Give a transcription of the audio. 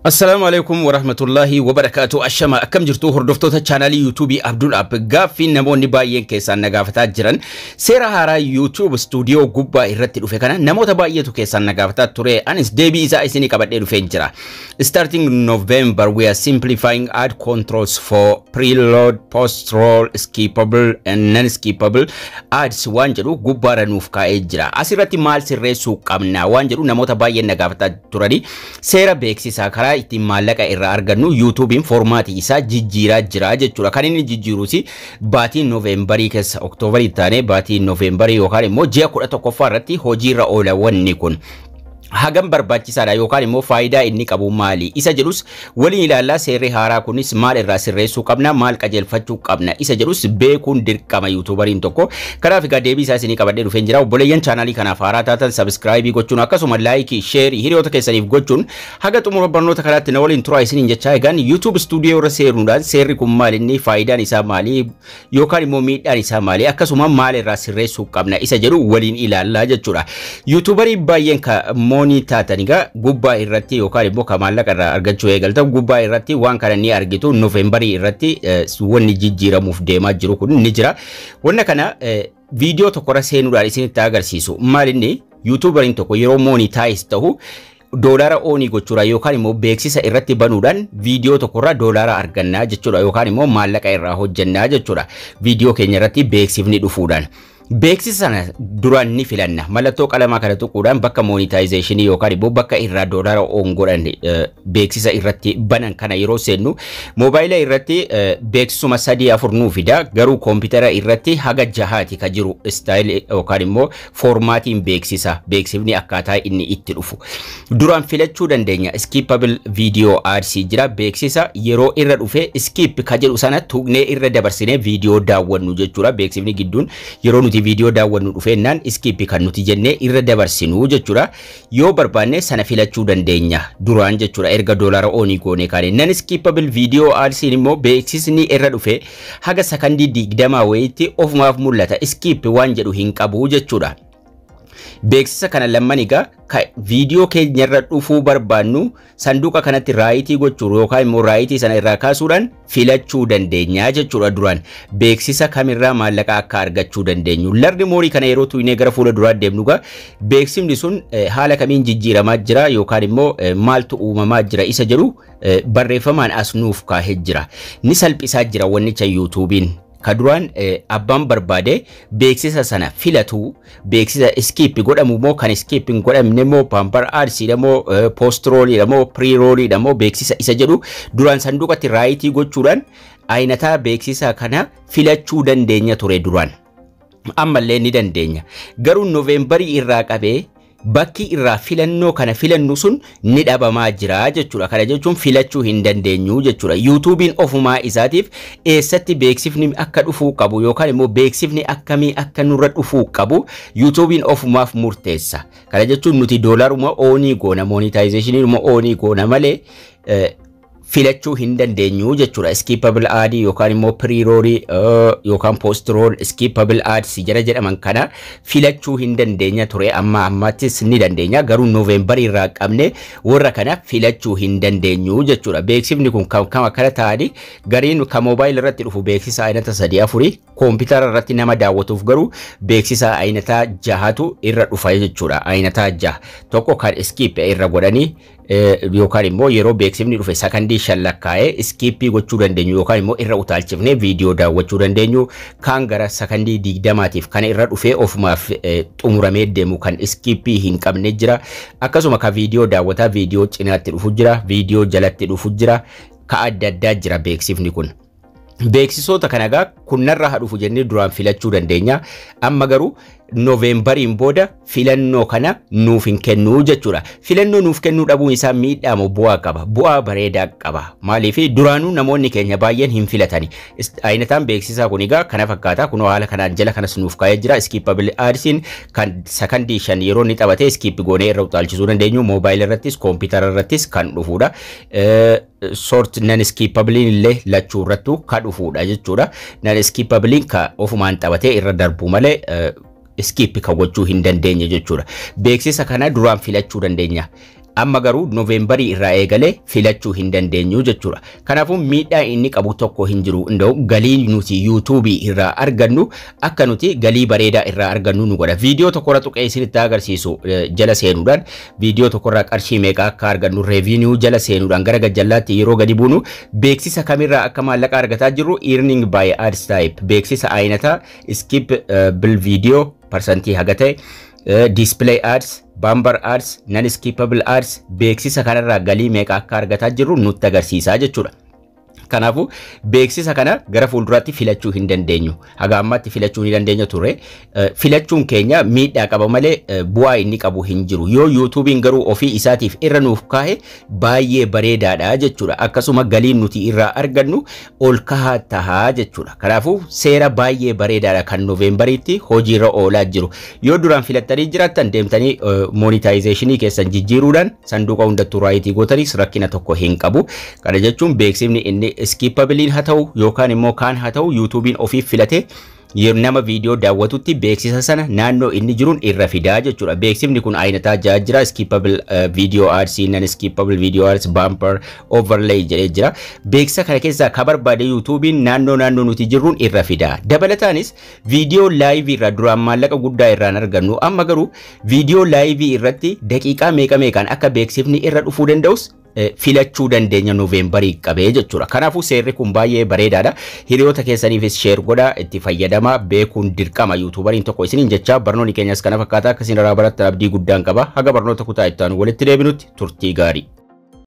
Assalaamu alaikum warahmatullahi wabarakaatu. Ashama, akkam jirtu hordoftoota chaanaalii YouTubeii Abdul App? Gaaffii namoonni baay'een keessaan na gaafataa jiran, seera haaraa YouTube Studio gubbaa irratti dhufe kana namoota baay'eetu keessaan na gaafataa ture. Anis deebii isaa isinii qabadhee dhufeen jira. Starting November, we are simplifying ad controls for pre-roll, post-roll, skippable and non-skippable ads waan jedhu gubbaarra nuuf kaa'ee jira. Asirratti maal sirreessuu qabna waan jedhu namoota baay'een na gaafataa turani. Seera beeksisaa karaa ittiin maallaqa irraa argannu YouTubein foormaatii isaa jijjiiraa jira jechuudha. Kan inni jijjiirus baatii Noovembarii keessa, Oktoobarii taanee baatii Noovembarii yookaan immoo ji'a 11ffaa irratti hojiirra oola wanni kun. Hagam barbaachisaadha yookaan immoo faayidaa inni qabu maali isa jedhus waliin ilaallaa. Seerri haaraa kunis maal irraa sirreessuu qabna, maal qajeelfachuu qabna isa jedhus beekuun dirqama YouTuberiin tokko. Kanaaf egaa deebii isaa isinii qabadhee dhufeen jira. Obboleeyyan chaanaalii kanaaf haaraa taatan subscribe gochuun, akkasuma like, share hiriyoota keessaniif gochuun haga xumura barnoota kanaatti na waliin turaa isiniin jechaa, egaan YouTube Studio irra seenuudhaan seerri kun maal, inni faayidaan isaa maali yookaan immoo miidhaan isaa maali, akkasuma maal irraa sirreessuu qabna isa jedhu waliin ilaallaa jechuudha. YouTuberii baay'een ka money taatan egaa gubbaa irratti yookaan immoo ka maallaqa irraa argachuu eegaltan gubbaa irratti waan kana ni argitu. Noovembarii irratti wanni jijjiiramuuf deemaa jiru kun ni jira. Wanna kana viidiyoo tokkorra seenuudhaan isinitti agarsiisu. Maal inni, YouTuberiin tokko yeroo monetize ta'u doolaara earn gochuudha yookaan immoo beeksisa irratti banuudhaan viidiyoo tokkorraa doolaara argannaa jechuudha yookaan immoo maallaqa irraa hojjannaa jechuudha, viidiyoo keenya irratti beeksifni dhufuudhaan. Beeksisa sana duraan ni filanna. Mallattoo qalamaa kana tuquudhaan bakka monetization yookaan immoo bakka irraa doolaara earn godhan beeksisa irratti banan kana yeroo seennu, moobaayila irratti beeksisuma sadii afur nuu fida. Garuu koompitara irratti haga jahaati ka jiru style yookaan immoo foormaatiin beeksisa, beeksifni akkaataa inni itti dhufu. Duraan filachuu dandeenya. Skippable video ads jira, beeksisa yeroo irra dhufe skip ka jedhu sana tuqnee irra dabarsinee viidiyoo daawwannu jechuudha. Beeksifni gidduun yeroo nuti viidiyoo daawwannu dhufeennaan skip kan nuti jennee irra dabarsinu jechuudha. Yoo barbaanne sana filachuu dandeenya duraan jechuudha, erga doolaara earn goone kaane. Non skippable video adsiin immoo beeksisni irra dhufe haga sakandii 20 wayiitti ofumaaf mul'ata. Skip waan jedhu hin qabu jechuudha. Beeksisa kana lamman egaa viidiyoo keenyarra dhufuu barbaannu sanduuqa kanatti right gochuu yookaan immoo right sana irraa kaasuudhaan filachuu dandeenya jechuudha, duraan beeksisa kamirraa maallaqa akka argachuu dandeenyu. Learn more kana yeroo tuqnee gara fuula duraa deemnu egaa beeksifni sun haala kamiin jijjiiramaa jira yookaan immoo maaltu uumamaa jira isa jedhu barreeffamaan as nuuf kaahee jira. Ni salphisaa jira wannicha YouTubeiin. Ka duraan abbaan barbaade beeksisa sana filatu, beeksisa skip godhamu moo kan skip hin godhamne moo, bumper adsiidha moo, post rolliidha moo, pre rolliidha moo beeksisa isa jedhu duraan sanduuqatti right gochuudhaan ayinataa beeksisa kana filachuu dandeenya ture duraan. Ammallee ni dandeenya. Garuu Noveembarii irraa qabee bakki irraa filannoo kana filannu sun ni dhabamaa jira jechuudha. Kana jechuun filachuu hin dandeenyu jechuudha. YouTubeiin ofumaa isaatiif eessatti beeksifni akka dhufuu qabu yookaan immoo beeksifni akkamii akka nurra dhufuu qabu YouTubeiin ofumaaf murteessa. Kana jechuun nuti doolaaruma earn goona, monetizationiinuma earn goona malee filachuu hin dandeenyu jechuudha. Skippable ad yookaan immoo pre-roll yookaan post-roll, skippable ads jara jedhaman kana filachuu hin dandeenya ture. Amma ammaattis ni dandeenya, garuu Noovembarii irraa qabne warra kana filachuu hin dandeenyu jechuudha. Beeksifni kun kan kam akkana ta'anii gariin kan moobaayil irratti dhufu beeksisa aynata sadii afurii, koompitara irratti nama daawwatuuf garuu beeksisa ayinataa jahatu irra dhufa jechuudha. Ayinataa jaha, tokko kan skip irra godhanii yookaan immoo yeroo beeksifni dhufe sakandii 5 lakkaa'ee skip gochuu dandeenyu yookaan immoo irra utaalchifnee viidiyoo daawwachuu dandeenyu, kaan gara sakandii 20tiif kan irra dhufee ofumaaf xumuramee deemu kan skip hin qabne jira. Akkasuma ka viidiyoo daawwataa viidiyoo cinaatti dhufu jira, viidiyoo jalatti dhufu jira, ka adda addaa jira beeksifni kun. Beeksisoota kana egaa kunnarra haa dhufu jennee duraan filachuu dandeenya. Amma garuu Noveembariin booda filannoo kana nuuf hin kennuu jechuudha. Filannoo nuuf kennuu dhabuun isaa miidhaa moo bu'aa qaba? Bu'aa bareedaa qaba. Maaliif? Duraanuu namoonni keenya baay'een hin filatani. Ayinataan beeksisaa kun egaa kana fakkaata. Kunoo haala kanaan jala kanas nuuf kaa'ee jira. Skippable adsiin kan sakandii 5 yeroo inni taphatee skip goonee irra utaalchisuu dandeenyu, moobaayil irrattis koompitara irrattis kan dhufudha. Short non skippableiin illee lachuu irrattuu kan dhufudha jechuudha. Non skippableiin ka ofumaan taphatee irra darbu malee skip ka gochuu hin dandeenye jechuudha. Beeksisa kana duraan filachuu dandeenya. Amma garuu Noveembarii irraa eegalee filachuu hin dandeenyu jechuudha. Kanaafuu miidhaa inni qabu tokko hin jiru. Inda'u galii nuti YouTubeii irraa argannu akka nuti galii bareedaa irraa argannu nu godha. Viidiyoo tokkorra tuqee isinitti agarsiisu jala seenuudhaan, viidiyoo tokkorraa qarshii meeqa akka argannu, revenue jala seenuudhaan gara gajjallaatti yeroo gadi buunu, beeksisa kamirraa akka maallaqa argataa jirru, earning by ads type, beeksisa ayinataa, skippable video parsantii haga ta'e, display ads, bumper ads, non skippable ads, beeksisa kanarraa galii meeqa akka argataa jirru nutti agarsiisaa jechuudha. Kanaafuu beeksisa kana gara fuulduraatti filachuu hin dandeenyu. Haga ammaatti filachuu ni dandeenya ture. Filachuun keenya miidhaa qaba malee bu'aa inni qabu hin jiru. Yoo YouTubeiin garuu ofii isaatiif irra nuuf kaa'e baay'ee bareedaadha jechuudha. Akkasuma galiin nuti irraa argannu ol kahaa tahaa jechuudha. Kanaafuu seera baay'ee bareedaadha kan Noveembariitti hojiirra oolaa jiru. Yoo duraan filattanii jiraattan, deemtanii monetizationii keessan jijjiiruudhaan sanduuqa hundattuu rightii gootanis rakkina tokko hin qabu. Kana jechuun beeksifni inni skippableiin haa ta'u yookaan immoo kaan haa ta'u, YouTubeiin ofiif filate nama viidiyoo daawwatutti beeksisa sana naannoo inni jiruun irra fidaa jechuudha. Beeksifni kun ayinataa ja'a jira. Skippable video ads, non skippable video ads, bumper, overlay jedhee jira. Beeksisa kana keessaa ka barbaade YouTubeiin naannoo naannoo nuti jirruun irra fidaa. Dabalataanis viidiyoo liveii irraa duraan maallaqa guddaa irraan argannu, amma garuu viidiyoo liveii irratti daqiiqaa meeqa meeqaan akka beeksifni irra dhufuu danda'us filachuu dandeenya Noveembarii qabee jechuudha. Kanaafuu seerri kun baay'ee bareedaadha. Hiriyoota keessaniifis share godhaa, itti fayyadamaa, beekuun dirqama YouTuberiin tokko isiniin jecha. Barnoonni keenyas kana fakkaata. Akkasiin irraa barattan abdii guddaan qaba. Haga barnoota kutaa itti aanu walitti deebinutti turtii gaarii.